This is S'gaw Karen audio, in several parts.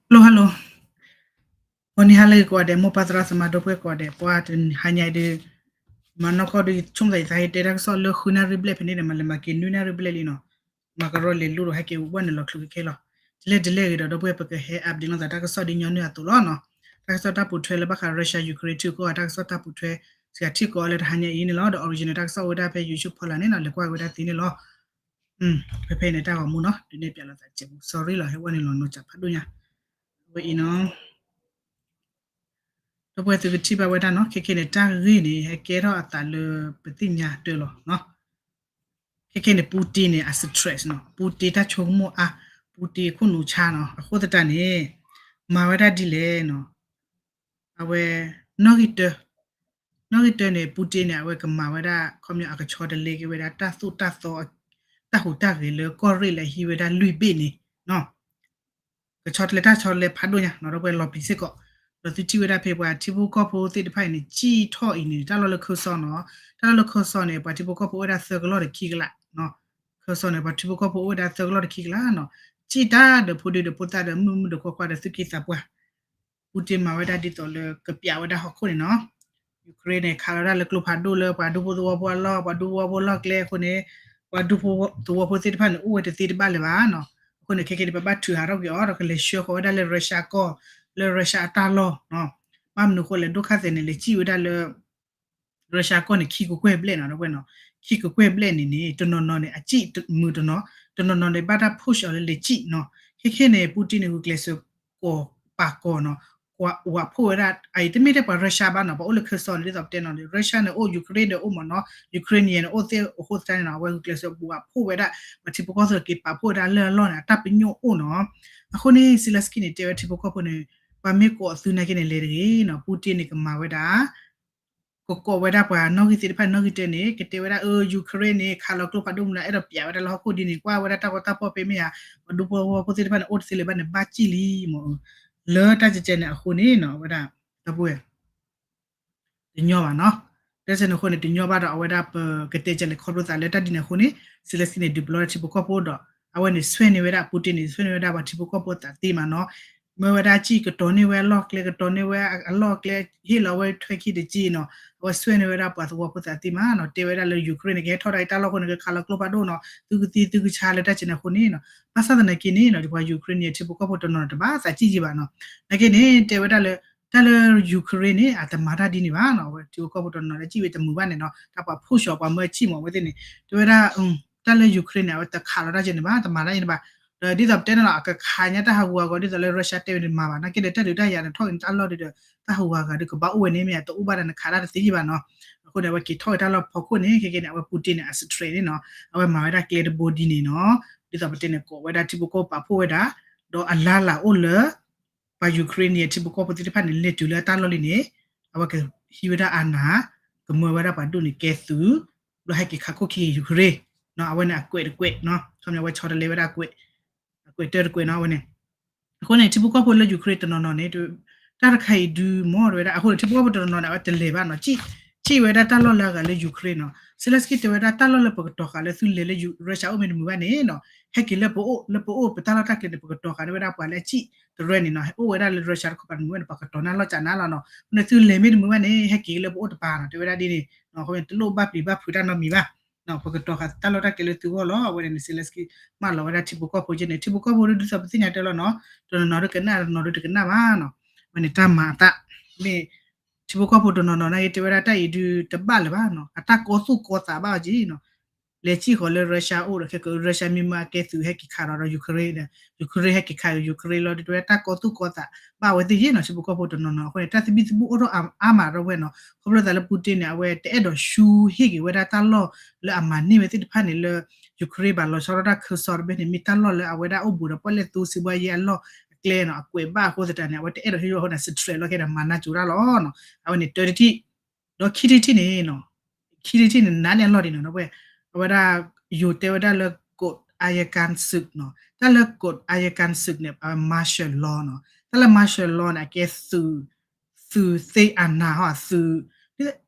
Hello hello, ဂီၤနံၤဟါလၢအဂ့ၤကိးဂၤဒဲး, မိၢ်ပၢ်သရၣ်သမါဒီပုၢ်ဝဲၢ်ကိးဂၤဒဲး, ပှၤတဟါညါအံၤဒီး မၤနီၢ်ကီၢ်ဒီး ဆိကမိၣ်သးယသးဟဲတဲတၢ်ကစီၣ်လၢဃုနၣ်ရံၣ်ဘျဲၣ်ဖဲန့ၣ်ဒီး မၤလဲၤမၤက့ၤနွံနၣ်ရံၣ်ဘျဲၣ်လံနီၤ, မၤကရီလဲၤလိၣ်ဒီးဟဲက့ၤဝဲန့ၣ်လီၤချုးခဲလီၤ. ဒ်လဲၣ်ဒ်လဲၣ်ဂ့ၤဒီး ဒီပုၢ်ဝဲၢ် ပကဟဲ update လိာ်သးတၢ်ကစီၣ်ဒ်ညီနုၢ်အသိးလီၤနီၤ. တၢ်ကစီၣ်တၢ်ပိာ်ထွဲလၢဘၣ်ဃး Russia Ukraine ထံကီၢ်အတၢ်ကစီၣ်တၢ်ပိာ်ထွဲ စှၤထံကီၢ်အီၤလၢတဟါညါအံၤန့ၣ်လီၤ. ဒီး original တၢ်ကစီၣ်အိၣ်ဝဲဒၣ်ဖဲ YouTube ဖီလာ်န့ၣ်နီၤ, လဲၤကွၢ်က့ၤဝဲဒၣ်သ့န့ၣ်လီၤ. ဖဲဖဲန့ၣ်တၢ်ဂီၤမူနီၤ, ဒုးနဲၣ်ပၠးလိာ်သးစဲးပူၤ sorry လီၤ, ဟဲဝဲန့ၣ်လီၤနီၤ စးဖးဒိၣ်ညါ, ဝဲအံၤနီၤ. ဒီပုၢ်ဝဲၢ် သုကထံၣ်ဘၣ်ဝဲဒၣ်နီၤ, ခဲခဲန့ၣ် တၢ်ဂ့ၢ်န့ၣ် ဟဲကဲထီၣ်အသးလၢပသ့ၣ်ညါတၢ်လီၤနီၤ. ခဲခဲန့ၣ် Putin န့ၣ် အ stress နီၤ, Putin တၢ်ဆိကမိၣ်အါ, Putin ခိၣ်နူာ်ဆါနီၤ, အဃိသတးန့ၣ် မၤဝဲဒၣ်ဒ်လဲၣ်နီၤ, အဝဲ နီၣ်ဂံၢ်တၢ နီၣ်ဂံၢ်တၢန့ၣ် Putin န့ၣ် အဝဲကမၤဝဲဒၣ် ခီပညီ အကဆီတလဲက့ၤဝဲဒၣ်တၢ်သိၣ်တၢ်သီ တၢ်ဟူးတၢ်ဂဲၤလၢကီၢ်ရ့ၣ်လၢဟံးဝဲဒၣ်လွံၢ်ဘ့ၣ်န့ၣ်နီၤ, ကဆီတလဲတၢ်ဆီတလဲဖးဒိၣ်ညါနီၤ, ဒီပုၢ်ဝဲၢ် လီၤပျံၤစ့ၢ်ကီး, ဒီးသုထံၣ်ဝဲဒၣ်ဖဲပှၤထံဖိကီၢ်ဖိသ့ၣ်တဖၣ်အံၤန့ၣ် စံၣ်ထီၣ်အံၤန့ၣ် တၢ်လီၢ်လၢခၢၣ်စီနီၤ, တၢ်လီၢ်လၢခၢၣ်စီန့ၣ် ပှၤထံဖိကီၢ်ဖိအိၣ်ဝဲဒၣ်သၢကလီၢ်ဒီးခံကလး, ခၢၣ်စီန့ၣ် ပှၤထံဖိကီၢ်ဖိအိၣ်ဝဲဒၣ်သၢကလီၢ်ဒီးခံကလးနီၤ, စံၣ်တၢ်ဒီးဖိဒံဒီးဖိသၣ်ဒီးမုၣ်မုၣ်ဒီးခွါခွါဒီးသူၣ်က့သးပှၢ် Putin မၤဝဲဒၣ်ဒ်သိးလၢကပျးဝဲဒၣ်ဟီၣ်ခိၣ်န့ၣ်နီၤ, Ukraine န့ၣ် ခးလီၤဒၣ်လၢကျိဖးဒိၣ်လၢပှၤဒူဖိသဝီဖိအလီၢ်, ပှၤဒူဖိသဝီဖိအလီၢ်ကျဲအဃိန့ၣ်, ပှၤဒူဖိသဝီဖိသ့ၣ်တဖၣ်န့ၣ် အိၣ်ဝဲတသ့တဘၣ်လၢၤဘၣ်နီၤ, အဃိန့ၣ် ခဲခဲန့ၣ် ပဘၣ်ထုးဟးထီၣ်က့ၤအီၤဒီး ကလဲၤဆှၢဃီၤဝဲဒၣ်လၢ Russia ကီၢ်, လၢ Russia အတၢ်လီၢ်နီၤ, ဘၣ်မနုၤအဃိလဲၣ် ဒိၣ်ခါသဲးန့ၣ် လဲၤစံၣ်ဝဲဒၣ်လၢ Russia ကီၢ်န့ၣ် ခံကကွဲၢ်ဘျဲၣ်နီၤ, ဒီပုၢ်ဝဲၢ်နီၤ, ခံကကွဲၢ်ဘျဲၣ်န့ၣ်န့ၣ် တနီၤနီၤန့ၣ် အစံၣ်မုာ်တနီၤ, တနီၤနီၤန့ၣ် ဘၣ်တၢ် push အီၤလၢလဲၤစံၣ်နီၤ, ခဲခဲန့ၣ် Putin န့ၣ် ဂုာ်ကျဲးစၢး ကိးပာ်ကီၤနီၤ, ကွၢ်ဝးဖှိၣ်ဝဲဒၣ်, အအံၤတမ့ၢ်ထဲပှၤ Russia ဘၣ်နီၤ, ပှၤအိၣ်လၢခၢၣ်စီန့ၣ် ဒ်သိးပတဲနီၤ, Russia န့ၣ်အိၣ် Ukraine ဒီးအိၣ်မ့ၢ်နီၤ, Ukrainian န့ၣ်အိၣ်သ့ၣ်အဃိသတးန့ၣ်နီၤ, အဝဲဂုာ်ကျဲးစၢးဝးဖှိၣ်ဝဲဒၣ်, ပှၤထံဖိကီၢ်ဖိက့ၤပာ်ဖှိၣ်ဝဲဒၣ်လၢအလီၢ်န့ၣ် အတၢ်ပညိၣ်အိၣ်နီၤ, အဃိန့ၣ် Zelensky န့ၣ် တဲဝဲထံဖိကီၢ်ဖိန့ၣ်, ပှၤမ့ၢ်ကိးအသုနာ်က့န့ၣ် လဲၤတဂ့ၤနီၤ, Putin န့ၣ် ကမၤဝဲဒၣ် ကကိးဝဲဒၣ်ပှၤနီၣ်ဂံၢ်သ့ၣ်တဖၣ် နီၣ်ဂံၢ်တၢန့ၣ် ကတဲဝဲဒၣ် အၢ Ukraine န့ၣ် ခးလီၤကျိဖးဒိၣ်မနုၤ အဲၣ်ဒိးပျးဝဲဒၣ်လၢဟီၣ်ခိၣ်ဒ်န့ၣ် ကွၢ်ဝဲဒၣ်တၢ်ဂီၤတၢ်ဖီၣ်ဖဲမ့ၢ်ဧါ, ပှၤဒူဖိသဝီဖိသ့ၣ်တဖၣ်န့ၣ် အိၣ်တသ့လၢၤဘၣ်န့ၣ် ဘၣ်စံၣ်လံမ့ၢ်, လၢတၢ်ကကဲန့ၣ်အဃိန့ၣ်နီၤ အဝဲဒၣ် ဒီပုၢ်ဝဲၢ် တညီဘၣ်နီၤ, တၢ်ကဲန့ၣ်အဃိန့ၣ် တညီဘၣ်ဒီး အဝဲဒၣ်ပကတဲကလဲၤခီဖျိသးလၢတၢ်ဒ်န့ၣ်အဃိန့ၣ် Zelensky န့ၣ် ဒုးပလီၢ်ထံဖိကီၢ်ဖိဒီး အဝဲန့ၣ်ဆွဲန့ၢ်ဝဲဒၣ် Putin န့ၣ် ဆွဲန့ၢ်ဝဲဒၣ်ပှၤထံဖိကီၢ်ဖိသးသ့မ့ၢ်နီၤ, မၢဝဲဒၣ်စံၣ် ကတီၤန့ၢ်ဝဲအလီၢ်ကျဲ ကတီၤန့ၢ်ဝဲအလီၢ်ကျဲ ဟ့ၣ်လီၤဝဲထွဲခံတက့ၢ်နီၤ, အဝဲဆွဲန့ၢ်ဝဲဒၣ်ပှၤသဝီဖိသးသ့မ့ၢ်နီၤ, တဲဝဲဒၣ်လၢ Ukraine န့ၣ် ကဟဲထီၣ်ဒၣ်အံၤတၢ်လီၢ်အဃိန့ၣ် ကခးလီၤကျိဖးဒိၣ်နီၤ, သုကသံသုကဆါလၢတၢ်ကဲန့ၣ်အဃိန့ၣ်နီၤ, ဘၣ်ဆၣ်သနာ်က့န့ၣ်နီၤ ပှၤ Ukraine န့ၣ် ထံဖိကီၢ်ဖိတနီၤနီၤတဘၣ်သးစံၣ်ယံၤဘၣ်နီၤ, နာ်က့န့ၣ် တဲဝဲဒၣ်လၢ တၢ်လၢ Ukraine န့ၣ် အတမၤတၢ်ဒ်န့ၣ်ဘၣ်နီၤ, အဝဲထံဖိကီၢ်ဖိတနီၤနီၤလၢစံၣ်ဝဲတမုာ်ဘၣ်န့ၣ်နီၤ, တၢ်ပှၤ push အီၤ ပှၤမၢစံၣ်မ့ၢ်အဝဲသ့ၣ်န့ၣ် တဲဝဲဒၣ် တၢ်လၢ Ukraine န့ၣ် အဝဲတခးလီၤတၢ်ကဲန့ၣ်ဘၣ်, တမၤတၢ်ဒ်န့ၣ်ဘၣ်, ဒီးဒ်သိးပတဲန့ၣ်လီၤ အကခးညါတၢ်ဟးဂူာ်ဟးဂီၤ ဒ်သိးလၢ Russia တဲဝဲန့ၣ်မၤဘၣ်, နာ်က့ဒီးတၢ်ဒုးတၢ်ယၤန့ၣ် ထီၣ်က့ၤန့ၣ်တၢ်လီၢ်ဒီး တၢ်ဟးဂူာ်ဟးဂီၤဒီးကဘၣ်အိၣ်ဝဲန့ၣ်မ့ၢ်ဧါ တအိၣ်ဘၣ်ဒီးနခးတၢ်တသ့ယံၤဘၣ်နီၤ, အဃိန့ၣ် အဝဲက့ၤထီၣ်က့ၤတၢ်လီၢ်ဖီခိၣ်န့ၣ် ခဲကဲန့ၣ် အဝဲ Putin န့ၣ် အ stress န့ၣ်နီၤ, အဝဲမၤဝဲဒၣ်ကျဲတဘိဒ်န့ၣ်နီၤ, ဒ်သိးပတဲန့ၣ် ကိးဝဲဒၣ်ထံဖိကီၢ်ဖိပာ်ဖှိၣ်ဝဲဒၣ်, ဒီးအလါလၢ်အိၣ်လၢ ပှၤ Ukraine န့ၣ် ထံဖိကီၢ်ဖိသ့ၣ်တဖၣ်န့ၣ် လဲၤတုၤလၢအတၢ်လီၢ်လံန့ၣ် အဝဲကဟံးဝဲဒၣ်အနၢ်, ကမၢဝဲဒၣ်ပှၤဒိၣ်န့ၣ်ကဲသုး, ဘျီဟဲက့ၤခးခိၣ်ခံ Ukraine နီၤ, အဝဲန့ၣ်အကွဲးတကွဲးနီၤ, ခီပညီအဝဲဆီတလဲဝဲဒၣ်ကွဲး, အကွဲးတၢတကွဲးနီၤ အဝဲန့ၣ်, အဃိန့ၣ် ထံဖိကီၢ်ဖိလၢ Ukraine တနီၤနီၤန့ၣ် တၢ်တခါအံၤဒုးမ့ၢ်တဝဲဒၣ် အဃိန့ၣ် ထံဖိကီၢ်ဖိတနီၤနီၤန့ၣ် အဝဲတလဲၤဘၣ်နီၤ, စံၣ်ဝဲဒၣ်တၢ်လီၢ်လၢအဂၤလၢ Ukraine နီၤ, Zelensky တဲဝဲဒၣ်တၢ်လီၢ်လၢပကတီၤဃာ်လၢသုလဲၤလၢ Russia အိၣ်မ့ၢ်တမုာ်ဘၣ်န့ၣ်နီၤ, ဟဲက့ၤလၢပအိၣ် လၢပအိၣ်ပတၢ်လီၢ်တၢ်ကျဲန့ၣ် ပကတီၤဃာ်န့ၢ်ဝဲဒၣ်ပှၤလၢအစံၣ်တရၢန့ၣ်နီၤ, အိၣ်ဝဲဒၣ်လၢ Russia တခီပၤတမုာ်ဘၣ်န့ၣ် ပှၤကတီၤနၢ်လီၢ်ကနၣ်လီၤနီၤ, အဃိန့ၣ်သုလဲၤမ့ၢ်တမုာ်ဘၣ်န့ၣ် ဟဲက့ၤလၢပအိၣ်တပၤနီၤ, တဲဝဲဒၣ်ဒ်န့ၣ်, အဃိန့ၣ် တလိၣ်ဘၣ်ပျံၤဘၣ်ဖုးတၢ်နီတမံၤဘၣ် ပကတီၤဃာ်တၢ်လီၢ်တၢ်ကျဲလၢသုဂီၢ်လီၤ, အဝဲန့ၣ် Zelensky မၢလီၤဝဲဒၣ်ထံဖိကီၢ်ဖိကဲန့ၣ် ထံဖိကီၢ်ဖိဒ်သိးပသ့ၣ်ညါတဲလီၤနီၤ, တနီၤနီၤဒုကနၣ် တနီၤနီၤဒုတကနၣ်ဘၣ်နီၤ, အဝဲန့ၣ်တၢ်မၤအသး, မ့ၢ် ထံဖိကီၢ်ဖိတနီၤနီၤန့ၣ် တဲဝဲဒၣ်တၢ်အံၤဒုးတဘၣ်လၢၤဘၣ်နီၤ, အတၢ်ကီသူၣ်ကီသးဘၣ်အီၤက့နီၤ, လဲၤစံၣ်ဃီၤလၢ Russia အိၣ်ဒီး ခဲက Russia မ့ၢ်မၢအကဲသုးဟဲက့ၤခးဒီး Ukraine, Ukraine ဟဲက့ၤခး Ukraine လီၤ, တဲဝဲတၢ်ကီသူၣ်ကီသးဘၣ်အဝဲသ့ၣ်ယ့ၣ်နီၤ, ထံဖိကီၢ်ဖိတနီၤနီၤ အဃိန့ၣ် တၢ်သဘံၣ်သဘုၣ်အိၣ်ထီၣ်အါမးဒီပုၢ်ဝဲၢ်နီၤ, ခီဖျိသးလၢ Putin န့ၣ် အဝဲတအဲၣ်ဒိးဆူဟ့ၣ်က့ၤဝဲဒၣ်တၢ်လီၢ်လၢအမၤန့ၢ်ဝဲသ့ၣ်တဖၣ်န့ၣ်လၢ Ukraine ဘၣ်လီၤဆီဒၣ်တၢ်ခၢၣ်စီတဘ့ၣ်န့ၣ် မ့ၢ်တၢ်လီၢ်လၢအဝဲဒၣ်အိၣ်ဘူးဒီးပီၣ်လဲၣ်သိစံးဘှါယဲအလီၢ်အကျဲနီၤ, အကွဲးဘၣ်အဃိသတးန့ၣ် အဝဲတအဲၣ်ဒိးဟ့ၣ်ယိၣ်အဃိန့ၣ် stress လီၤခဲဒီးမၤနၢ်စိၤတၢ်လီၤနီၤ, အဝဲန့ၣ်တၢတထံၣ်, ဒီးခံထံၣ်ထံၣ်န့ၣ်နီၤ, ခံထံၣ်ထံၣ်န့ၣ် နးန့ၢ်အလီၢ်ဒံးနီၤ ဒီပုၢ်ဝဲၢ်, အဝဲဒၣ် ယိၤတဲဝဲဒၣ်လၢ กฎอัยการศึกနီၤ, တၢ်လၢ กฎอัยการศึกန့ၣ် အဝဲ martial law နီၤ, တၢ်လၢ martial law န့ၣ် အကဲသုး သုးသ့အနၢ်ဟီ သုး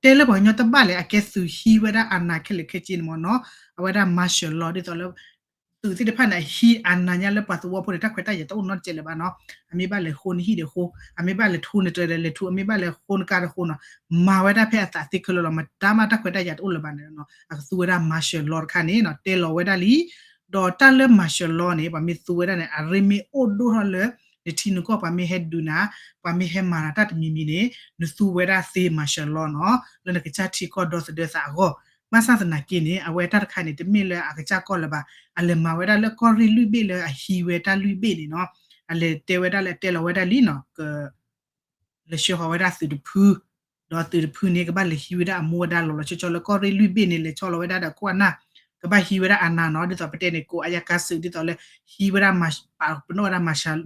တဲလၢပှၤကညီတဘၣ်လဲၣ် အကဲသုးဟံးဝဲဒၣ်အနၢ်ခဲလၢာ်ခဲဆ့န့ၣ်မ့ၢ်နီၤ, အဝဲဒၣ် martial law ဒ်သိးလၢ သုးသ့ၣ်တဖၣ်န့ၣ် အဟံးအနၤညါလၢပှၤသဝီဖိန့ၣ် တၢ်ခွဲးတၢ်ယာ်တအိၣ်နီတစဲးလၢၤဘၣ်နီၤ. အမ့ၢ်ဘၣ်လဲၤဃိနဟံၣ်ဒီးဃိ, အမ့ၢ်ဘၣ်လဲၤထူနတြဲၤဒီးလဲၤထူ, အမ့ၢ်ဘၣ်လဲၤဃိနကါဒီးဃိနီၤ. မၤဝဲဒၣ်ဖဲအသးသ့ခဲလၢာ်လီၤ. မတၤမးတၢ်ခွဲးတၢ်ယာ်တအိၣ်လၢၤဘၣ်န့ၣ် အကသူဝဲဒၣ် martial law တခါန့ၣ်နီၤ တဲလီၤဝဲဒၣ်လံ. ဒီးတၢ်လၢ martial law န့ၣ် ပှၤမ့ၢ်သူဝဲဒၣ်န့ၣ် အရ့မ့ၢ်အိၣ်ဒိၣ်ထီၣ်လၢ နထံနကီၢ် ပှၤမ့ၢ်ဟဲဒုးနၤ, ပှၤမ့ၢ်ဟဲမၤနၤတၢ်တမံၤမံၤန့ၣ် နသူဝဲဒၣ်သ့ martial law နီၤ လၢနကစၢ်ထံကီၢ်ဒီသဒၢသးအဂီၢ်. ဘၣ်ဆၣ်သနာ်က့န့ၣ် အဝဲတၢ်တခါန့ၣ် တမ့ၢ်လၢအကစၢ်ကီၢ်လၢၤဘၣ်. အလဲၤမၤဝဲဒၣ်လၢကီၢ်ရ့ၣ်လွံၢ်ဘ့ၣ်လၢအဟံးဝဲတၢ်လွံၢ်ဘ့ၣ်န့ၣ်နီၤ. အလဲၤတဲဝဲဒၣ်လၢအတဲလီၤဝဲဒၣ်လံနီၤ က လဲၤဆှၢဃီၤဝဲဒၣ်သုးတဖု, ဒီးသုးတဖုန့ၣ် ကဘၣ်လဲၤဟံးဝဲဒၣ်အမူအဒါလီၤလီၤဆီဆီလၢကီၢ်ရ့ၣ်လွံၢ်ဘ့ၣ်န့ၣ် လဲၤဆီလီၤဝဲဒၣ်ဒီးခိၣ်အနၢ်, ကဘၣ်ဟံးဝဲဒၣ်အနၤနီၤ ဒ်သိးပတဲန့ၣ် ကိးအယကါစုး ဒ်သိးလၢ ဟံးဝဲဒၣ် ပာ်ပနီၣ်ဝဲဒၣ်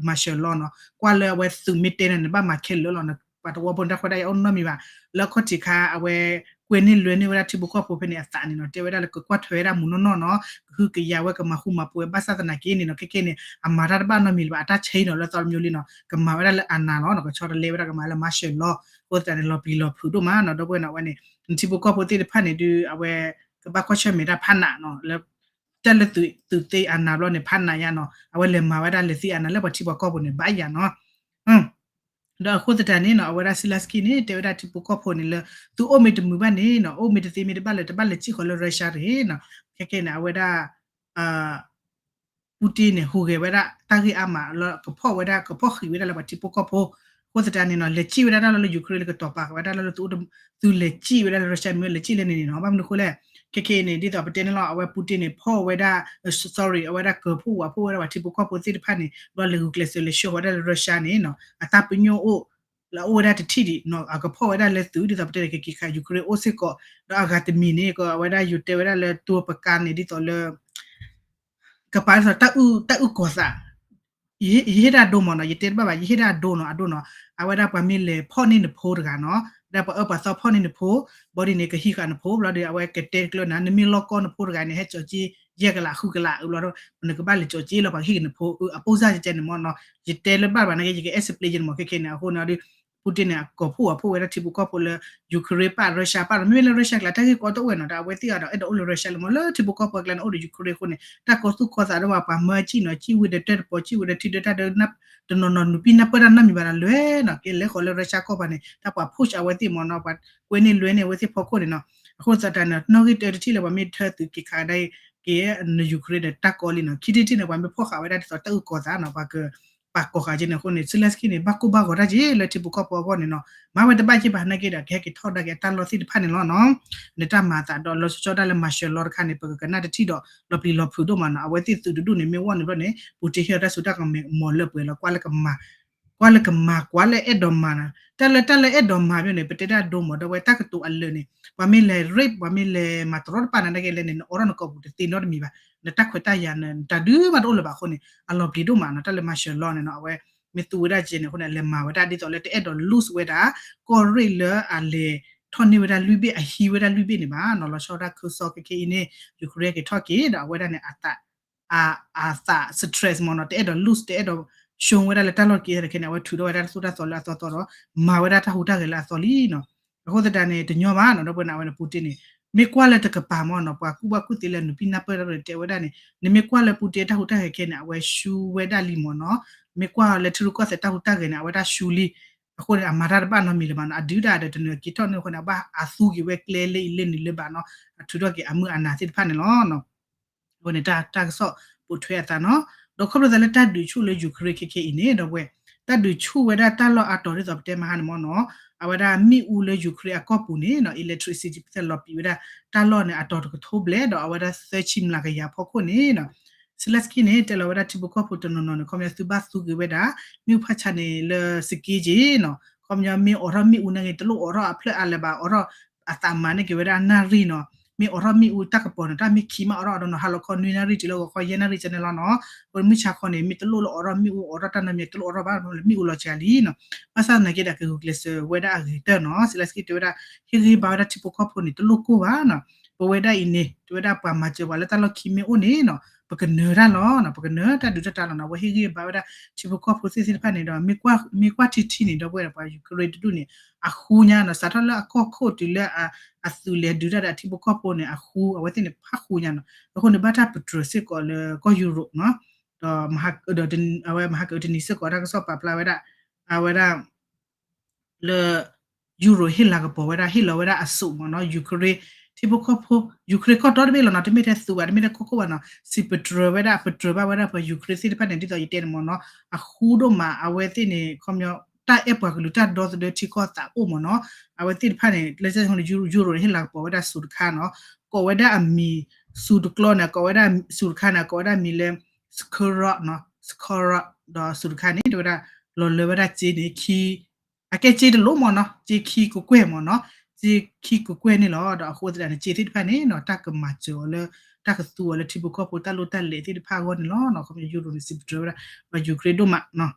martial law နီၤ ကွၢ်လၢအဝဲသုးမ့ၢ်တဲန့ၣ် နဘၣ်မၤခဲလၢာ်လီၤနီၤ ပှၤသဝီဖိန့ၣ် တၢ်ခွဲးတၢ်ယာ်အိၣ်နီတမံၤဘၣ်. လၢခီၣ်ထံးခါ အဝဲကွဲန့ၢ်လွဲန့ၢ်ဝဲဒၣ်ထံဖိကီၢ်ဖိဖဲန့ၣ်အသးန့ၣ်နီၤ တဲဝဲဒၣ်လၢကကွၢ်ထွဲဝဲဒၣ်မူနီၢ်နီၢ်နီၤ ကဟုကယာ်ဝဲကမၤဃူမၤဖိးဝဲ ဘၣ်ဆၣ်သနာ်က့န့ၣ်နီၤ ခဲခဲန့ၣ် အမၤတၢ်တဘၣ်နီတမံၤလၢၤဘၣ် အတၢ်ဆဲးနီၤ လၢသီတမံၤလံနီၤ ကမၤဝဲဒၣ်လၢအနၤလီၤနီၤ ကဆီတလဲဝဲဒၣ်ကမၤလၢ martial law အဃိသတးန့ၣ် လီၤပျံၤလီၤဖုးဒိၣ်မးနီၤ ဒီပုၢ်ဝဲၢ်နီၤ အဝဲန့ၣ် ထံဖိကီၢ်ဖိသ့ၣ်တဖၣ်န့ၣ်ဒုး အဝဲကဘၣ်ကွၢ်ဆၢၣ်မဲာ်တၢ်ဖးနးနီၤ လၢ တၢ်လၢသုးသ့အနၤဘျီန့ၣ် ဖးနးယါနီၤ အဝဲလဲၤမၤဝဲဒၣ်လဲၤသ့အနၤလၢပှၤထံပှၤကီၢ်ပူၤန့ၣ် ဘၣ်ယၤနီၤ ဒီးအဃိသတးန့ၣ်နီၤ အဝဲဒၣ် Zelenskyy န့ၣ် တဲဝဲဒၣ်ထံဖိကီၢ်ဖိန့ၣ်လၢ သုအိၣ်မ့ၢ်တမုာ်ဘၣ်န့ၣ်နီၤ အိၣ်မ့ၢ်တသ့မ့ၢ်တဘၣ်လၢၤ တဘၣ်လဲၤစံၣ်ဃီၤလၢ Russia တဂ့ၤနီၤ ခဲခဲန့ၣ် အဝဲဒၣ် Putin န့ၣ် ဟူးဂဲၤဝဲဒၣ်တၢ်ဂ့ၢ်အါမးလၢကဖီၣ်ဝဲဒၣ် ကဖီၣ်ဃံးဝဲဒၣ်လၢပှၤထံဖိကီၢ်ဖိ အဃိသတးန့ၣ်နီၤ လဲၤစံၣ်ဝဲဒၣ်တၢ်လီၢ်လၢ Ukraine လၢကတီၤပာ်ဝဲဒၣ်လၢ သုလဲၤစံၣ်ဝဲဒၣ်လၢ Russia မ့ၢ်လဲၤစံၣ်လၢန့ၣ်န့ၣ်နီၤ ဘၣ်မနုၤအဃိလဲၣ် ခဲခဲအံၤန့ၣ် ဒ်သိးပတဲန့ၣ်လီၤ အဝဲ Putin န့ၣ် ဖီၣ်ဝဲဒၣ် sorry အဝဲဒၣ်ကၢၤဖှိၣ်ဝးဖှိၣ်ဝဲဒၣ်ပှၤထံဖိကီၢ်ဖိသ့ၣ်တဖၣ်န့ၣ် ဘျီလဲၤဂုာ်ကျဲးစၢးလဲၤဆှၢဝဲဒၣ်လၢ Russia န့ၣ်နီၤ အတၢ်ပညိၣ်အိၣ် လၢအအိၣ်ဝဲဒၣ်တထံၣ်ဒံးနီၤ အကဖီၣ်ဝဲဒၣ်လၢသုး ဒ်သိးပတဲန့ၣ် ကက့ၤခး Ukraine အိၣ်စ့ၢ်ကီး ဒီးအဂၤတမံၤန့ၣ် ကဝဲဒၣ်ယိၤတဲဝဲဒၣ်လၢတိၤပကါန့ၣ် ဒ်သိးလၢ ကပာ်ဒ်သိးတၢ်အုၣ်ကီၤသး ယဟ့ၣ်ဒၣ်အဒိမးနီၤ ယတဲတဘၣ်ဘၣ် ယဟ့ၣ်ဒၣ်အဒိနီၤ အဒိနီၤ အဝဲဒၣ်ပှၤမ့ၢ်လဲၤဖီၣ်န့ၢ်နဖိတဂၤနီၤ ဒ်ပှၤအၢပှၤသီဖီၣ်န့ၢ်နဖိ ဘျီဒ်န့ၣ် ကဟံးဃာ်နဖိ ဘျီဒီး အဝဲကတဲတကျၢၤနၤ နမ့ၢ်လီၢ်ကီၢ်နဖိတဂၤန့ၣ် ဟဲကၠီၤက့ ယဲၢ်ကလးဃုကလး ဘျီဒီး နကဘၣ်လဲၤကၠီၤက့လီၤ ပှၤကဟံးက့ၤနဖိ အပိၢ်စၢ်ကဲန့ၣ်မ့ၢ်နီၤ ယတဲလၢဘၣ်ဘၣ်နာ်က့ ယက explain ယဲန့ၣ်မ့ၢ် ခဲခဲန့ၣ် အဃိန့ၣ်ဒီး Putin န့ၣ် အကီၢ်ဖှိၣ်ဝးဖှိၣ်ဝဲဒၣ်ထံဖိကီၢ်ဖိလၢ Ukraine ပၣ် Russia ပၣ်ဒီး မ့မ့ၢ်လၢ Russia ကျါ တၢ်ဂ့ၢ်ကီတအိၣ်ဝဲနီၤ ဒီးအဝဲသ့ၣ်အံၤဒီး အဲၣ်ဒိးအိၣ်လၢ Russia လၢမ့ၢ်လၢထံဖိကီၢ်ဖိအကျါန့ၣ် အိၣ်ဒီး Ukraine အဃိန့ၣ် တၢ်ကီသူၣ်ကီသးဒီးပှၤမၢစံၣ်နီၤ စံၣ်ဝံၤဒီးတၢၢ်တပီၤ စံၣ်ဝံၤဒီးထံဒၢတၢ်ဒၢ တနီၤနီၤ နုာ်ပံနၢ်ပၢၢ်တၢ်နီတမံၤဘၣ်ဒီး လဲၤနီၤ ကလဲၤဃီၤလၢ Russia ကီၢ်ပူၤန့ၣ် တၢ်ပှၤ push အဝဲသ့ၣ်မ့ၢ်နီၤ ပှၤကွဲန့ၢ်လွဲန့ၢ်အဝဲသ့ၣ်ဖီခိၣ်န့ၣ်နီၤ အဃိသတးန့ၣ် နီၣ်ဂံၢ်တၢတထံၣ်လၢပှၤမ့ၢ်ထၢသုးက့ၤခးဒၣ်က့ၤ န Ukraine န့ၣ် တၢ်ကီလံနီၤ ခံထံၣ်တထံၣ်န့ၣ် ပှၤမ့ၢ်ဖီၣ်ဃာ်ဝဲဒၣ်ဒ်သိးတၢ်အုၣ်ကီၤသးနီၤ ပှၤက ပာ်ကီၤဃာ်ကဲန့ၣ်အဃိန့ၣ် Zelenskyy န့ၣ် ဘၣ်ကိၢ်ဘၣ်ဂီၤတၢ်က့ၤလၢထံဖိကီၢ်ဖိအဂီၢ်န့ၣ်နီၤ မၤဝဲတဘၣ်က့ၤဘၣ်နာ်က့ဒီး ကဟဲက့ၤထီၣ်ဒါက့ၤအတၢ်လီၢ်သ့ၣ်တဖၣ်န့ၣ်လီၤနီၤ နတၢ်မၤအသးဒီးလီၤဆီဆီဒၣ်လၢ martial law တခါန့ၣ် ပကကနၣ်တထံၣ်ဒီး လီၤပျံၤလီၤဖုးဒိၣ်မးနီၤ အဝဲသ့ၣ်သုးတဒူၣ်န့ၣ် မ့ၢ်ဝီၢ်န့ၣ်ဘျီန့ၣ် Putin ဟ့ၣ်အီၤတၢ်စိတၢ်ကမီၤလၢပှဲၤလီၤ ကွၢ်လၢကမၤ ကွၢ်လၢကမၤ ကွၢ်လၢအဲၣ်ဒိးမၤနီၤ တၢ်လၢတၢ်လၢအဲၣ်ဒိးမၤဘၣ်န့ၣ် ပတဲဒၣ်ဒိမး ဒီးဝဲတၢ်ကတိၤအလၢာ်န့ၣ် ပှၤမ့ၢ်လဲၤ rape ပှၤမ့ၢ်လဲၤမၤတရီတပါနၤနာ်က့လဲၣ်န့ၣ် နအိးထီၣ်နကိာ်ပူၤတသ့နီတမံၤဘၣ် နတၢ်ခွဲးတၢ်ယာ်န့ၣ် တၢ်ဒုးမးတအိၣ်လၢၤဘၣ်အဃိန့ၣ် အလီၤပျံၤဒိၣ်မးနီၤ တၢ်လၢ martial law န့ၣ်နီၤ အဝဲ မ့ၢ်သူဝဲဒၣ်ကဲန့ၣ်အဃိန့ၣ် အလဲၤမၤဝဲဒၣ်ဒ်သိးလၢတအဲၣ်ဒိး lose ဝဲဒၣ် ကီၢ်ရ့ၣ်လၢအလဲၤထီၣ်န့ၢ်ဝဲဒၣ်လွံၢ်ဘ့ၣ် အဟံးဝဲဒၣ်လွံၢ်ဘ့ၣ်န့ၣ်ဘၣ်နီၤ လီၤဆီဒၣ်ခၢၣ်စးခဲခဲအံၤန့ၣ် Ukraine က့ၤထီၣ်က့ၤဒီးအဝဲဒၣ်န့ၣ် အသး အသး stress မ့ၢ်နီၤ တအဲၣ်ဒိး lose တအဲၣ်ဒိး ရှုံး ဝဲဒၣ်လၢတၢ်လီၢ်တက့ၢ်တခါန့ၣ် အဝဲထုးထီၣ်ဝဲဒၣ်တၢ်သိၣ်တၢ်သီလၢအသီသီဒီး မၤဝဲဒၣ်တၢ်ဟူးတၢ်ဂဲၤလၢအသီလံနီၤ အဃိသတးန့ၣ် တညီဘၣ်နီၤ ဒီပုၢ်ဝဲၢ်န့ၣ် အဝဲန့ၣ် Putin န့ၣ် မ့ၢ်ကွၢ်လၢတကပၤမ့ၢ်နီၤ ပှၤကူၣ်ဘၣ်ကူၣ်သ့လၢနုာ်ပံနၢ်ပၢၢ်တၢ်ရဲၣ်တဲဝဲဒၣ်န့ၣ် နမ့ၢ်ကွၢ်လၢ Putin တၢ်ဟူးတၢ်ဂဲၤခဲန့ၣ် အဝဲရှုံးဝဲဒၣ်လံမ့ၢ်နီၤ မ့ၢ်ကွၢ်လၢထံရူၢ်ကီၢ်သဲးတၢ်ဟူးတၢ်ဂဲၤန့ၣ် အဝဲဒၣ်ရှုံးလံ အဃိန့ၣ် အမၤတၢ်တဘၣ်နီတမံၤလၢၤဘၣ်နီၤ အဒုးဒၣ်ဒီးတနၢၤက့ၤထီၣ်န့ၣ်အဃိန့ၣ် အဘၣ်အသူက့ၤဝဲကျဲလၢအံၤလၢနုၤလၢဘၣ်နီၤ အထုးထီၣ်က့ၤအမုၢ်အနၤသ့ၣ်တဖၣ်န့ၣ်လီၤ အဃိန့ၣ် တၢ်ကစီၣ်ပိာ်ထွဲအသးနီၤ ဒီးခီဖျိသးလၢတၢ်ဒုးဆူၣ်လၢ Ukraine ခဲခဲအံၤန့ၣ် ဒီပုၢ်ဝဲၢ် တၢ်ဒုးဆူၣ်ဝဲဒၣ်တၢ်လီၢ်အါတီၤဒ်သိးပတဲမဟါန့ၣ်မ့ၢ်နီၤ အဝဲဒၣ်မ့ၣ်အူလၢ Ukraine အကီၢ်ပူၤန့ၣ်နီၤ electricity ပသဲလီၤပံာ်ဝဲဒၣ် တၢ်လီၢ်န့ၣ် အတီၤတကထိဘျဲၣ်ဒီးအဝဲဒၣ်သၢဆံမျးကယၤဖီခိၣ်န့ၣ်နီၤ Zelenskyy န့ၣ် တဲလီၤဝဲဒၣ်ထံဖိကီၢ်ဖိတနီၤနီၤန့ၣ် ခီပညီသုဘၣ်သူက့ၤဝဲဒၣ် မ့ၣ်အူဖးဆါန့ၣ်လၢ စက့က့နီၤ ခီပညီမ့ၢ်အိးထီၣ်မ့ၣ်အူန့ၣ်ဂ့ၤ တလိၣ်အိးထီၣ်အဖျၢၣ်အါလၢၤဘၣ် အိးထီၣ်အသးမၤန့ၢ်က့ၤဝဲဒၣ်နၣ်ရံၣ်နီၤ မ့ၢ်အိးထီၣ်မ့ၣ်အူတၢ်ကပီၤန့ၣ် တၢ်မ့ၢ်ခံမးအိးထီၣ်အီၤဒီးနီၤ ဟါလီၤခီနွံနၣ်ရံၣ်ကဲန့ၣ်လီၤ ဂီၤခီယဲၢ်နၣ်ရံၣ်ကဲန့ၣ်လီၤနီၤ အဃိမုၢ်ဆါခီန့ၣ် မ့ၢ်တလိၣ်လၢအိးထီၣ်မ့ၣ်အူအိးထီၣ်တၢ်နီတမံၤ တလိၣ်အိးထီၣ်ဘၣ် မ့ၣ်အူလီၤစှၤလံနီၤ ဘၣ်ဆၣ်သနာ်က့ဒီးကဂုာ်ကျဲးစၢးဝဲဒၣ်အဂ့ၤကတၢၢ်နီၤ Zelenskyy တဲဝဲဒၣ် ဟ့ၣ်ဂံၢ်ဟ့ၣ်ဘါဝဲဒၣ်ထံဖိကီၢ်ဖိန့ၣ် တလိၣ်ကိၢ်ဘၣ်နီၤ ပဝဲဒၣ်အံၤန့ၣ် တဲဝဲဒၣ်ပှၤမၤစၢၤပှၤလၢတၢ်လီၢ်ခံမ့ၢ်အိၣ်န့ၣ်နီၤ ပကနၢၤတၢ်လီၤနီၤ, ပကနၢၤတၢ်ဒုးတၢ်တၢ်လီၤနီၤ, အဝဲဟ့ၣ်ဂံၢ်ဘါဝဲဒၣ် ထံဖိကီၢ်ဖိသ့ၣ်သ့ၣ်တဖၣ်န့ၣ်ဒီး မ့ၢ်ကွၢ်ထံထံန့ၣ် ဒီပုၢ်ဝဲၢ်ဒီး ပှၤ Ukraine တဒူၣ်န့ၣ် အဃူညါနီၤ, စးထီၣ်လၢအကီၢ်ခိၣ်တုၤလၢ အသုးလဲၤဒုးတၢ်ဒီးအထံဖိကီၢ်ဖိန့ၣ် အဃူ အဝဲသ့ၣ်န့ၣ် ဖးဃူညါနီၤ, အဃိန့ၣ် ဘၣ်တၢ်ပတြၢၤစ့ၢ်ကီးလၢကီၢ်ယူရိးနီၤ, ဒီး ဒီးအဝဲမဟါက တနံၤစ့ၢ်ကီးတၢ်ကစီၣ်ပာ်ဖျါဝဲဒၣ် အဝဲဒၣ် လၢ ယူရိး ဟ့ၣ်လၤကပီၤဝဲဒၣ် ဟ့ၣ်လီၤဝဲဒၣ်အစိးမ့ၢ်နီၤ, Ukraine ထံဖိကီၢ်ဖိ Ukraine ကီၢ်ဒီတဘ့ၣ်လီၤနီၤ, တမ့ၢ်ထဲသုးဘၣ် တမ့ၢ်ထဲကီၢ်ခိၣ်ဘၣ်နီၤ, စံးပတြၢၤဝဲဒၣ် ပတြၢၤဘၣ်ဝဲဒၣ်ပှၤ Ukraine သ့ၣ်တဖၣ်န့ၣ် ဒ်သိးယတဲန့ၣ်မ့ၢ်နီၤ, အဃူဒိၣ်မး အဝဲသ့ၣ်န့ၣ် ခီပညီ တၢ်အဲၣ်ပှၤကလုာ်တၢ်ဒီသဒၢထံကီၢ်သးအိၣ်မ့ၢ်နီၤ, အဝဲသ့ၣ်တဖၣ်န့ၣ် လၢစဲန့ၣ် ယူရိး ဟ့ၣ်လၤကပီၤဝဲဒၣ်စိးတခါနီၤ, ကိးဝဲဒၣ်အမံၤ စိးတကျီန့ၣ် ကိးဝဲဒၣ်စိးတခါန့ၣ် ကိးဝဲဒၣ်မံၤလၢ Skurov နီၤ, Skurov ဒီးစိးတခါန့ၣ် တဲဝဲဒၣ် လီၤလၢဝဲဒၣ်စ့န့ၣ် ခံ အကဲစ့တလိၣ်မ့ၢ်နီၤ, စ့ခံကကွဲၢ်မ့ၢ်နီၤ, စ့ခံကကွဲၢ်န့ၣ်လီၤ. ဒီးအဃိသတးန့ၣ် စ့သ့ၣ်တဖၣ်န့ၣ်နီၤ တၢ်ကမၤစၢၤအီၤလၢ တၢ်ကသူအီၤလၢထံဖိကီၢ်ဖိတၢ်လိၣ်တၢ်လဲၤသ့ၣ်တဖၣ်အဂီၢ်န့ၣ်လီၤ. ခီဖျိယူရိးန့ၣ် စံးပတြၢၤဝဲဒၣ် ပှၤ Ukraine ဒိၣ်မးနီ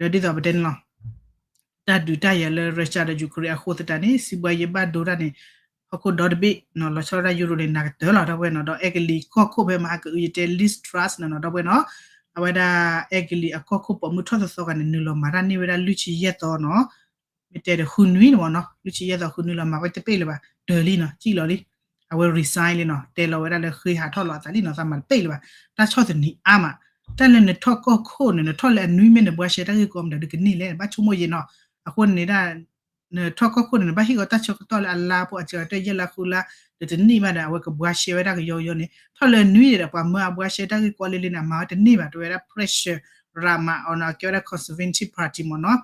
ၤ, ဒီးဒ်သိးပတဲန့ၣ်လီၤ တၢ်ဒုးတၢ်ယၤလၢ Russia ဒီး Ukraine အဃိသတးန့ၣ် စံးဘှါယဲဘၣ်ဒိတၢ်န့ၣ် ဟီၣ်ခိၣ်ဒီတဘ့ၣ်နီၤ လီၤဆီဒၣ်ယူရိးန့ၣ် နးကတၢၢ်လီၤ ဒီပုၢ်ဝဲၢ်နီၤ. ဒီးအဲကလံးကီၢ်ခိၣ်ဖဲမဟါကအုယတဲ Liz Truss န့ၣ်နီၤ ဒီပုၢ်ဝဲၢ်နီၤ, အဝဲဒၣ်အဲကလံးအကီၢ်ခိၣ်ပိာ်မုၣ်ထီၣ်သီသီဂၤန့ၣ် နုာ်လီၤမၤတၢ်န့ၢ်ဝဲဒၣ်လွံၢ်ဆံယဲၢ်သီနီၤ, မ့ၢ်တဲဒီးဃုနွံန့ၣ်မ့ၢ်နီၤ လွံၢ်ဆံယဲၢ်သီဃုနွံလီၤ မၤဝဲတပ့ၢ်လၢၤဘၣ် တၢၤလံနီၤ စံၣ်လီၤလံ. အဝဲ resign လံနီၤ တဲလီၤဝဲဒၣ်လၢဃ့ဟးထီၣ်လီၤအသးလံနီၤ သးမၤတပ့ၢ်လၢၤဘၣ် တၢ်ဆီၣ်သနံးအါမး. တၢ်လၢနထီၣ်ကီၢ်ခိၣ်န့ၣ် နထီၣ်လၢအနွံမ့ၢ်နဘှါရှဲတၢ်ဂ့ၢ်ကီမတၤဒုးကန့ၢ်လဲၣ် နဘၣ်ဆိကမိၣ်ယဲနီၤ. အဃိန့ၣ်ဒၣ် နထီၣ်ကီၢ်ခိၣ်န့ၣ် နဘၣ်ဟ့ၣ်ဂီၤတၢ်ဆၢကတီၢ်လၢအလါဖိအစှၤတၢ်ယဲၢ်လါဃုလါ ဒီးတန့ၢ်ဘၣ်ဒီး အဝဲကဘှါရှဲဝဲဒၣ်ကယီကယီန့ၣ် ထီၣ်လၢနွံန့ၣ်ဒီး ပှၤမၢအဘှါရှဲတၢ်ဂ့ၢ်ကီလံလံန့ၣ် အမၤဝဲတန့ၢ်ဘၣ် တဲဝဲဒၣ် pressure ရၤမးအီၤနီၤ အကဲဝဲဒၣ် Conservative Party မ့ၢ်နီၤ.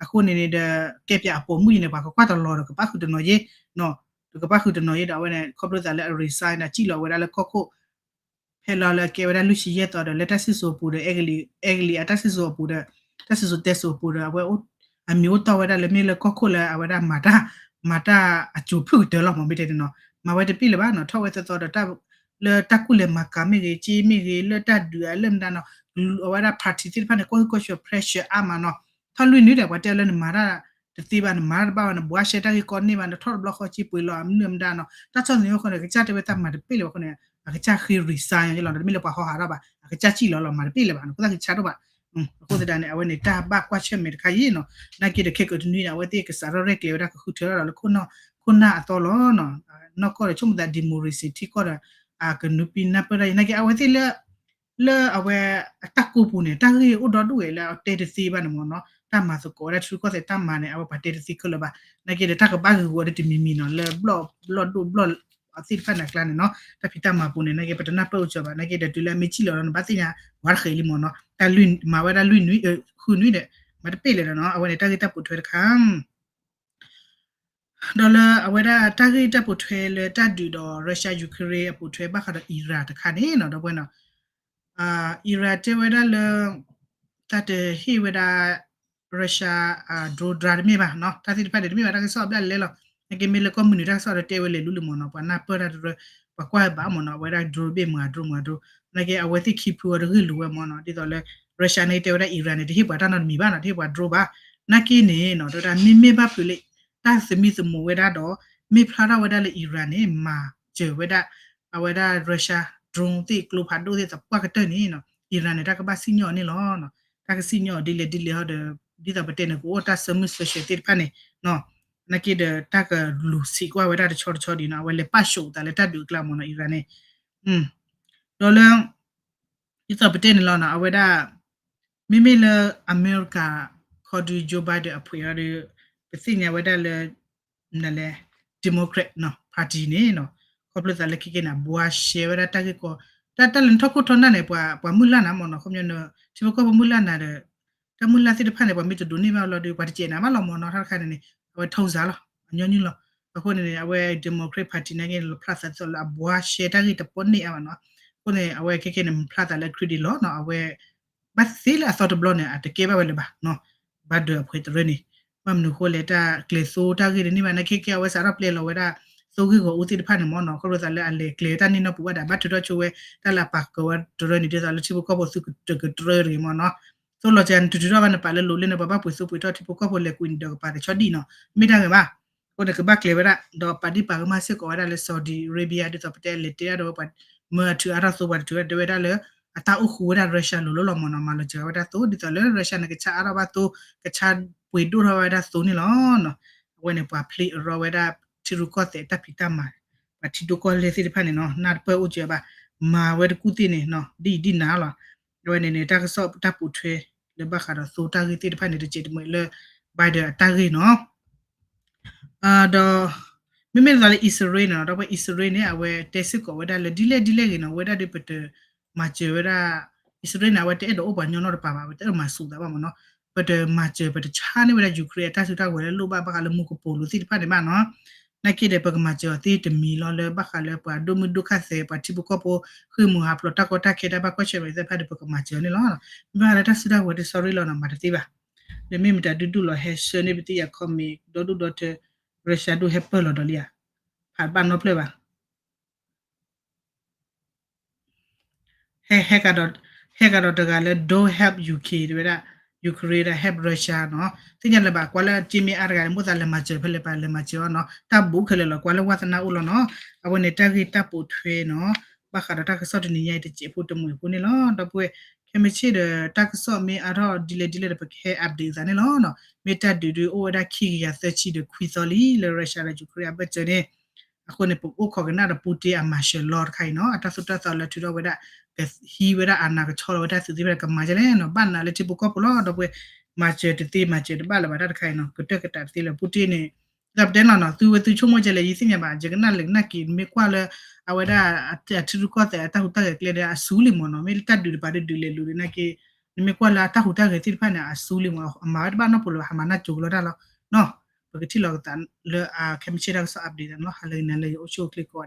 အဃိန့ၣ်န့ၣ်ဒီး ကဲပၠးအပိာ်မုၣ်အံၤန့ၣ် ပှၤကကွၢ်တလီၤဒီးကဘၣ်ဃုာ်တနီၤယဲနီၤ, ဒီးကဘၣ်ဃုာ်တနီၤယဲဒီး အဝဲန့ၣ် ခီဖျိသးလၢအ resign ဒီးစံၣ်လီၤဝဲဒၣ်လၢကီၢ်ခိၣ် ဖဲလီၤလၢအကဲဝဲဒၣ်လွံၢ်ဆံယဲၢ်သီဒီး လၢတၢ်စံၣ်စိၤအပူၤဒီး အဲကလံး အဲကလံးအတၢ်စံၣ်စိၤအပူၤဒီး တၢ်စံၣ်စိၤတဲစိၤအပူၤဒီး အဝဲအိၣ် အမံၤအိၣ်တီၢ်ဝဲဒၣ်လၢမ့ၢ်လၢကီၢ်ခိၣ်လၢအဝဲဒၣ်မၤတၢ် မၤတၢ်အစိၤဖုၣ်ကတၢၢ်လီၤမ့ၢ် မ့ၢ်တဲန့ၣ်နီၤ မၤဝဲတပ့ၢ်လၢၤဘၣ်နီၤ ထီၣ်ဝဲသီသီဒီး လၢတၢ်ကူၣ်လဲၤမၤကၤမ့ၢ်ဂ့ၤ စ့မ့ၢ်ဂ့ၤ လၢတၢ်ဒုးအလၢမတၤနီၤ အဝဲဒၣ် party သ့ၣ်တဖၣ်န့ၣ် ကွၢ်ဟုၣ်ကွၢ်ဆှၢ pressure အါမးနီၤ ထီၣ်လွံၢ်နွံဒီး ပှၤတဲလၢနမၤတၢ်တသ့ဘၣ် နမၤတၢ်တဘၣ်ဘၣ် နဘှါရှဲတၢ်ဂ့ၢ်ကီန့ၢ်ဘၣ် နထီၣ်တဘျီဃီစ့ပှ့ၤလီၤ အမနုၤမတၤနီၤ တၢ်ဆီၣ်သနံးအဃိန့ၣ် အကစၢ်တဲဝဲသးမၤတပ့ၢ်လၢၤဘၣ်အဃိန့ၣ် အကစၢ်ဃ့ resign လီၤ တမ့ၢ်လၢပှၤဟီဟးထီၣ်ဘၣ် အကစၢ်စံၣ်လီၤလီၤ မၤတပ့ၢ်လၢၤဘၣ် နခိၣ်သၣ်ကဆါထီၣ်ဘၣ် အဃိသတးန့ၣ် အဝဲန့ၣ်တၢ်ဘၣ်ကွၢ်ဆၢၣ်မဲာ်တခါအံၤနီၤ နာ်က့ဒီးခဲကိာ်တနွံန့ၣ် အဝဲသ့ၣ်ကစးထီၣ်ရဲၣ်ကျဲၤဝဲဒၣ်ကဃုထၢထီၣ်ဒီးလၢ ခိၣ်နၢ်အသီလီၤ နီၢ်ကီၢ်ဒီးဆိကမိၣ်သး democracy ထံကီၢ်ဒီး အကနုာ်ပံနၢ်ပၢၢ်တၢ်အံၤ နာ်က့အဝဲသ့ၣ်လၢ လၢအဝဲအတၢ်ကိးပူၤန့ၣ် တၢ်ဂ့ၢ်အိၣ်ဒီဒူၣ်ဝဲလၢအတဲတသ့ဘၣ်န့ၣ်မ့ၢ်နီၤ တၢ်မၤသကိးဝဲဒၣ်ထံရူၢ်ကီၢ်သဲးတၢ်မၤန့ၣ် အဝဲပှၤတဲတသ့ခဲလၢာ်ဘၣ် နာ်က့ဒီးတၢ်ကဘၣ်ဂ့ၤဂီၤဒီးတမံၤမံၤနီၤ လၢဘျီၣ်ဘျီၣ်ဒိၣ်ဘျီၣ်အသ့ၣ်တဖၣ်န့ၣ်အကျါန့ၣ်နီၤ တၢ်ဖံးတၢ်မၤပူၤန့ၣ် နာ်က့ပတနၢ်ပၢၢ်အိၣ်စၢၤဘၣ် နာ်က့ဒီးတုၤလၢအမ့ၢ်စံၣ်လီၤဒီးနဘၣ်သ့ၣ်ညါ ဝါတဃဲးလံမ့ၢ်နီၤ တၢ်လွံၢ်မၤဝဲဒၣ်လွံၢ်နွံ ဃုနွံဒီး မၤတပ့ၢ်လၢၤဒီးနီၤ အဝဲန့ၣ်တၢ်ဂ့ၢ်တၢ်ပိာ်ထွဲတခါ ဒီးလၢအဝဲဒၣ်တၢ်ဂ့ၢ်တၢ်ပိာ်ထွဲလၢတၢ်ဒုးဒီး Russia Ukraine အပိာ်ထွဲဘၣ်ဃးဒီး Iran တခါန့ၣ်နီၤ ဒီပုၢ်ဝဲၢ်နီၤ Iran တဲဝဲဒၣ်လၢ တၢ်တဟ့ၣ်ဝဲဒၣ် Russia drone တမ့ၢ်ဘၣ်နီၤ တၢ်သ့ၣ်တဖၣ်န့ၣ် တမ့ၢ်ဘၣ်တၢ်ကစီၣ်အဘျဲၣ်လဲၣ်လီၤ နာ်က့မ့ၢ်လၢကီၢ်မုၢ်နုာ်တၢ်ကစီၣ်ဒီးတဲဝဲလဲၤလူလံမ့ၢ်နီၤ ပှၤနၢ်ပၢၢ်တၢ်တရၢ ပှၤကွၢ်ဘၣ်မ့ၢ်နီၤ အဝဲဒၣ် drone ဘ့ၣ်မၤ drone မၤ drone နာ်က့အဝဲသ့ၣ်ခံဖုအီၤတဂ့ၢ်လိာ်ဝဲမ့ၢ်နီၤ ဒ်သိးလၢ Russia န့ၣ်တဲဝဲဒၣ် Iran န့ၣ် တဟ့ၣ်ပှၤတၢ်နီတမံၤဘၣ်နီၤ တဟ့ၣ်ပှၤ drone ဘၣ် နာ်က့န့ၣ်နီၤ တဲဝဲဒၣ်မ့မ့ၢ်ဘၣ်ဖုးလၢ တၢ်သမံသမိးဝဲဒၣ်ဒီး မ့ၢ်ဖျါထီၣ်ဝဲဒၣ်လၢ Iran န့ၣ် မၤစၢၤဝဲဒၣ် အဝဲဒၣ် Russia drone သ့ၣ်ကျိဖးဒိၣ်သ့ၣ်သပှၢ်ကတၢၢ်န့ၣ်နီၤ Iran န့ၣ် တၢ်ကဘၣ်စံၣ်ညီၣ်အီၤန့ၣ်လီၤ တၢ်ကစံၣ်ညီၣ်အီၤဒ်လဲၣ်ဒ်လဲၣ်ဟီဒီး ဒ်သိးပတဲန့ၣ် ကအိၣ်တၢ်ဆၢမုၢ်ဆၢဆဲးသ့ၣ်တဖၣ်န့ၣ် နာ်က့ဒီးတၢ်ကလူၤဆံးကွၢ်ဝဲဒၣ်တဆီတဆီဒ်နီၤ အဝဲလဲၤပၣ်ၡိးသးလၢတၢ်ဒုးအကျါမ့ၢ်နီၤ Iran န့ၣ် ဒီးလၢ ဒ်သိးပတဲန့ၣ်လီၤနီၤ အဝဲဒၣ် မ့မ့ၢ်လၢအမဲရကၤ ခီဒု Joe Biden အဖှဲးအီၤဒီး ပသ့ၣ်ညါဝဲဒၣ်လၢ နလဲၤ Democrat နီၤ party န့ၣ်နီၤ ခီဖျိသးလၢခဲကဲန့ၣ် ဘှါရှဲဝဲဒၣ်တၢ်ဂ့ၢ်ကီ တၢ်တၢ်လၢနထီၣ်ခိၣ်ထီၣ်နၢ်န့ၣ် ပှၤပှၤမုၢ်လၢ်နၤမ့ၢ်နီၤ ခီပညီန ထံဖိကီၢ်ဖိမုၢ်လၢ်နၤဒီး တၢ်မုၢ်လၢ်သ့ၣ်တဖၣ်န့ၣ် ပှၤမ့ၢ်တဒိးန့ၢ်ဘၣ်လီၤဒီး ပှၤတစဲးနၤဘၣ်လီၤမ့ၢ်နီၤ တၢ်တခါန့ၣ်န့ၣ် အဝဲထုံးစးလီၤ အညီနုၢ်လီၤ အဃိန့ၣ်န့ၣ် အဝဲ Democrat Party နာ်က့န့ၣ် လီၤဖျါသးသိးလၢအဘှါရှဲတၢ်ဂ့ၢ်တပိာ်န့ၢ်အါဘၣ်နီၤ အဃိန့ၣ် အဝဲခဲကဲန့ၣ် မၤဖျါသးလၢ credit လီၤနီၤ အဝဲ ဘၣ်သ့လၢအသီတဘျီန့ၣ် အတကဲဘၣ်ဝဲလၢၤဘၣ်နီၤ Biden အဖှဲးတရၢန့ၣ် ဘၣ်မနုၤဃိလဲၣ် တၢ်ကျဲၤသိတၢ်ဂ့ၢ်တန့ၢ်ဘၣ် နာ်က့ကဲအဝဲစးထီၣ်ပျဲလီၤဝဲဒၣ် သိဂ့ၢ်ဂီၤအူသ့ၣ်တဖၣ်န့ၣ်မ့ၢ်နီၤ ခီဖျိသးလၢအလဲၤကျဲၤတၢ်န့ၢ်နီၢ်ပူၤဘၣ်ဒီး ဘၣ်ထုးထီၣ်ဆိဝဲ တၢ်လၢအပာ်ကဝဲတရၢန့ၣ် ဒ်သိးလၢထံဖိကီၢ်ဖိသုကတရၢတဂ့ၤမ့ၢ်နီၤ သိလီၤစၢၤနထုးထုးထီၣ်ဘၣ်နပာ်လၢလိၤလၢန့ၣ် ပှၤဘၣ်ပှ့ၤသိပှ့ၤထီၣ်ထံဖိကီၢ်ဖိလဲၤကွံာ်န့ၣ်ဒီးကပာ်တဆီဒံၣ်နီၤ မ့ၢ်တၢ်ဂ့ၤဘၣ် အဃိန့ၣ် ကဘၣ်ကျဲၤဝဲဒၣ် ဒီးပာ်ဒံးပာ်ကမၣ်စ့ၢ်ကီးဝဲဒၣ်လၢ Saudi Arabia ဒ်သိးပတဲလဲၤတဲဒၣ်ဒီးဝဲပှၤ မၢအထုးအါထီၣ်သိပှၤတထုးဝဲဒၣ်တဲဝဲဒၣ်လၢ အတၢ်အိၣ်ဃူဝဲဒၣ် Russia လိၤလိၤလီၤမ့ၢ်နီၤ, မၤလီၤစၢၤဝဲဒၣ်သိ ဒ်သိးလၢ Russia န့ၣ် ကဆါအါထီၣ်ဘၣ်သိ, ကဆါပှ့ၤဒိၣ်ထီၣ်ဝဲဒၣ်သိန့ၣ်လီၤ. အဝဲန့ၣ် ပှၤဖျ့အရီဝဲဒၣ် ထံရူၢ်ကီၢ်သဲးတၢ်ဖံးတၢ်မၤ, ပှၤထံဒိၣ်ကီၢ်လဲၢ်သ့ၣ်တဖၣ်န့ၣ်နီၤ နၢ်တပၢၢ်အိၣ်စၢၤဘၣ်, မၤဝဲတကူၣ်သ့ၣ်န့ၣ်နီၤ ဒ်အံၤဒ်နၤလီၤ. အဝဲန့ၣ်န့ၣ် တၢ်ကစီၣ်တၢ်ပိာ်ထွဲ လၢဘၣ်ဃးဒီးသိတၢ်ဂ့ၢ်သ့ၣ်တဖၣ်န့ၣ် တစဲးတမှဲးလၢ Biden အတၢ်ဂ့ၢ်နီၤ. ဒီး မ့မ့ၢ်ဒ်သိးလၢ အံၣ်စရ့လးန့ၣ်နီၤ, ဒီးပှၤအံၣ်စရ့လးန့ၣ် အဝဲတဲစ့ၢ်ကီးဝဲဒၣ်လၢဒ်လဲၣ်ဒ်လဲၣ်ဂ့ၤနီၤ, ဝဲဒၣ်ဒီးပတမၤစၢၤဝဲဒၣ်, အံၣ်စရ့လးန့ၣ် အဝဲတအဲၣ်ဒိးအိၣ်ပှၤညီနီတပၤဘၣ်, အဝဲတအဲၣ်ဒိးမၤစူၤသးဘၣ်မ့ၢ်နီၤ, ပတမၤစၢၤ ပတဆါန့ၢ်ဝဲဒၣ် Ukraine အတၢ်စုတၢ်ဝဲၤလၢလိၣ်ဘၣ်ဘၣ်ဃးလၢမူကပိာ်လိၤသ့ၣ်တဖၣ်န့ၣ်ဘၣ်နီၤ. နာ်က့ဒီး ပကမၤစၢၤအီၤသ့တမံၤလီၤ လၢဘၣ်ဃးလၢပှၤဒိၣ်မုၢ်ဒိၣ်ခၣ်သဲး ပှၤထံဖိကီၢ်ဖိ ဃ့ၢ်မှံဟးဖျိးတၢ်ကီတၢ်ခဲတၢ်ဘၣ်ကွၢ်ဆၢၣ်မဲာ်သ့ၣ်တဖၣ်ဒီး ပကမၤစၢၤအီၤန့ၣ်လီၤ. မ့ၢ်ဘၣ်ဃးလၢတၢ်စုတၢ်ဝဲၤတ sorry လီၤနီၤ, မၤတသ့ဘၣ်. ဒီးမ့ၢ်မတၤဒုဒူၣ်လီၤ ဟဲဆှၢန့ၢ်ပသ့ၣ်ယၤ comment ဒီဒူၣ်ဒီထၢ Russia ဒိၣ်ဟဲပၢၢ်လီၤဒီးလံဧါ, ဖးဘၣ်နီတဖျၢၣ်ဘၣ်. ဟဲ, ဟဲကဒီးတဂၤလၢ don't help U K တဲဝဲဒၣ်, Ukraine ဒီး help Russia နီၤ. သ့ၣ်ညါလၢၤဘၣ် ကွၢ်လၢက့မ့ၢ်အါတဂၤန့ၣ် မိၣ်သးလဲၤမၤစၢၤဖဲလဲၣ် ပလဲၤမၤစၢၤအီၤနီၤ, တၢ်ဘူးခဲလၢာ်လီၤ ကွၢ်လၢဝါသနၢ်အိၣ်လီၤနီၤ. အဝဲန့ၣ်တၢ်ဂ့ၢ်တၢ်ပိာ်ထွဲနီၤ, ဘၣ်ဃးဒီးတၢ်ကစီၣ်တနံၤညါအံၤ တစဲးဖိတမှဲးဖိန့ၣ်လီၤ. ဒီပုၢ်ဝဲၢ် ခဲမုၢ်ဆ့ၣ်ဒီး တၢ်ကစီၣ်မ့ၢ်အါထီၣ်ဒ်လဲၣ်ဒ်လဲၣ်ဒီး ပကဟဲ update သးန့ၣ်လီၤ. မ့ၢ်တၢ်ဒုးဒုးအိၣ်ဝဲဒၣ်ခံကယၤသၢဆံဒီးခွံသီလံ လၢ Russia ဒီး Ukraine အဘၢၣ်စၢၤန့ၣ် အဃိန့ၣ် ပကအိၣ်ခိးကနၣ်ဒီး Putin အ martial law တခါအံၤနီၤ, အတၢ်သိၣ်တၢ်သီလၢထုးထီၣ်ဝဲဒၣ် ကဟံးဝဲဒၣ်အနး ကဆီလီၤဝဲတၢ်သုးသ့ၣ်တဖၣ် ကမၤဒ်လဲၣ်နီၤ, ဘၣ်နးလၢထံဖိကီၢ်ဖိလီၤ. ဒီပုၢ်ဝဲၢ် မၤစၢၤတသ့ မၤစၢၤတဘၣ်လၢၤဘၣ် တၢ်တခါအံၤနီၤ, ကတၢၢ်ကတးတသ့လၢၤ Putin န့ၣ်, တၢ်ပတဲနီၤနီၤ သုဝဲသုဆိကမိၣ်ကဲလဲၣ် ယသ့ၣ်ညါဘၣ်, ယကနၣ်လဲၤကနၣ်က့ၤ နမ့ၢ်ကွၢ်လၢ အဝဲဒၣ် အထံရူၢ်ကီၢ်သဲးအတၢ်ဟူးတၢ်ဂဲၤကျဲဒီး အစူလံမ့ၢ်နီၤ, မ့ၢ်လၢတၢ်ဒုးတပၤဒုးဒုးလဲၤလူၤဒီးနာ်က့ နမ့ၢ်ကွၢ်လၢအတၢ်ဟူးတၢ်ဂဲၤသ့ၣ်တဖၣ်န့ၣ် အစူလံမ့ၢ်, အမၤဝဲတဘၣ်နီတပူၤလၢၤဘၣ်, ဟးမၤနၢ်ကၠိကလီတၢ်လီၤနီၤ. ပကထံၣ်လီၤကသးလၢအခဲမုၢ်ဆ့ၣ်တၢ်ကစီၣ် update သးန့ၣ်လီၤ. ဟါလၢအဂ့ၤ နၤလၢယအိၣ်ဆူၣ်အိၣ်ချ့ကိးဂၤ